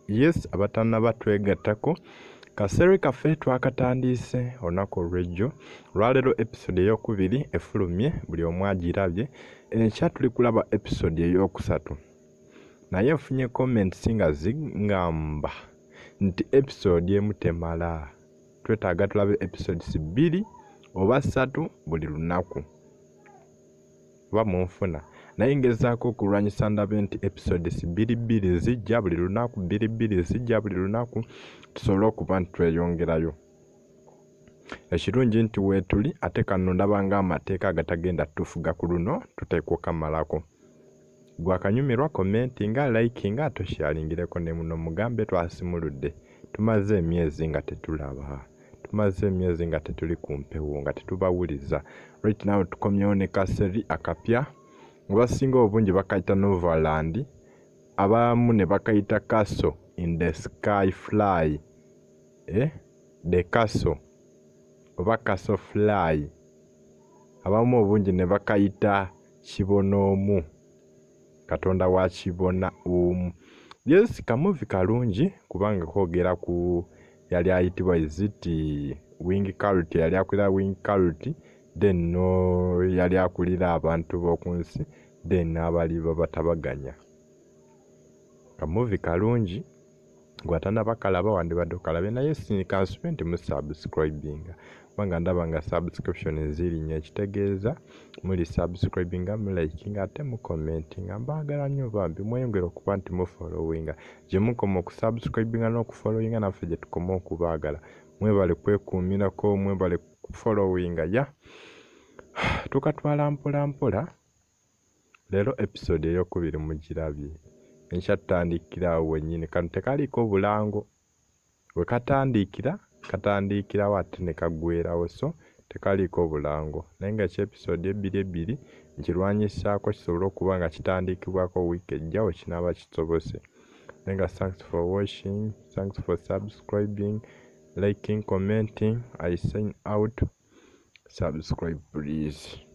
Yes, abatannaba twegattako ka series kaffe twakatandiise olunaku olw'ejjo. Olwaleero episode eyokubiri efulumye, buli omu agirabye. Enkya tuli kulaba episode eyokusatu, naye nfunye comments nga zingamba nti episode emu temala, twetaaga tulabe episodes 2 oba 3 buli lunaku, oba munfuna. Naye ngezaako okulwanyisa ndabe nti episodes 2 zijja buli lunaku, 2 zijja buli lunaku, tusobole okuba nti tweyongerayo. Ekirungi nti weetuli, ate kano ndaba ng'amateeka agatagenda tufuga ku luno tuteekwa okamalako. Gwakanyumirwa commentinga, likinga, ate oshalingireko ne muno mugambe twasimuludde. Tumaze emyezi nga tetulaba, tumaze emyezi nga tetuli ku mpewo, nga tetubawuliza. Right now tukomyewo ne ka series akapya, abasinga obungi bakayita Novaland, abamu ne bakayita Castle in the Sky Fly, the Castle oba Castle Fly, abamu obungi ne bakayita Kibonoomu, Katonda wa Kibona omu. Yes, ka movie kalungi kubanga koogera ku yali ayitibwa iziti Wing Cult, yali akulira Wing Cult, then no yali akulira abantu b'oku nsi, then n'abali babatabaganya. Ka movie kalungi, gw'atannaba kalaba wandibadde okalabe, naye kansube nti musubscribinga, kubanga ndaba nga subscription zirinnya, ekitegeeza muli subscribinga, mulikinga ate mucommentinga. Mbaagala nnyo bambi, mweyongere okuba nti mufollowinga. Gye mukoma okusubscribinga n'okufollowinga, naffe gye tukoma okubaagala. Mwebale kwekuumirako, mwebale kufollowinga. Ya tukatwala mpola mpola. Leero episode eyokubiri mugirabye, enkya tutandikira awo wennyini. Kano tekaliiko bulango, we katandikira katandikirawo ate ne kaggweerawo, so tekaliiko bulango. Naye nga eky'episode 2 nkirwanyisaako kisobole okuba nga kitandikibwako wiiki ejja we kinaaba kisobose. Naye nga thanks for watching, thanks for subscribing, liking, commenting. I sign out. Subscribe please.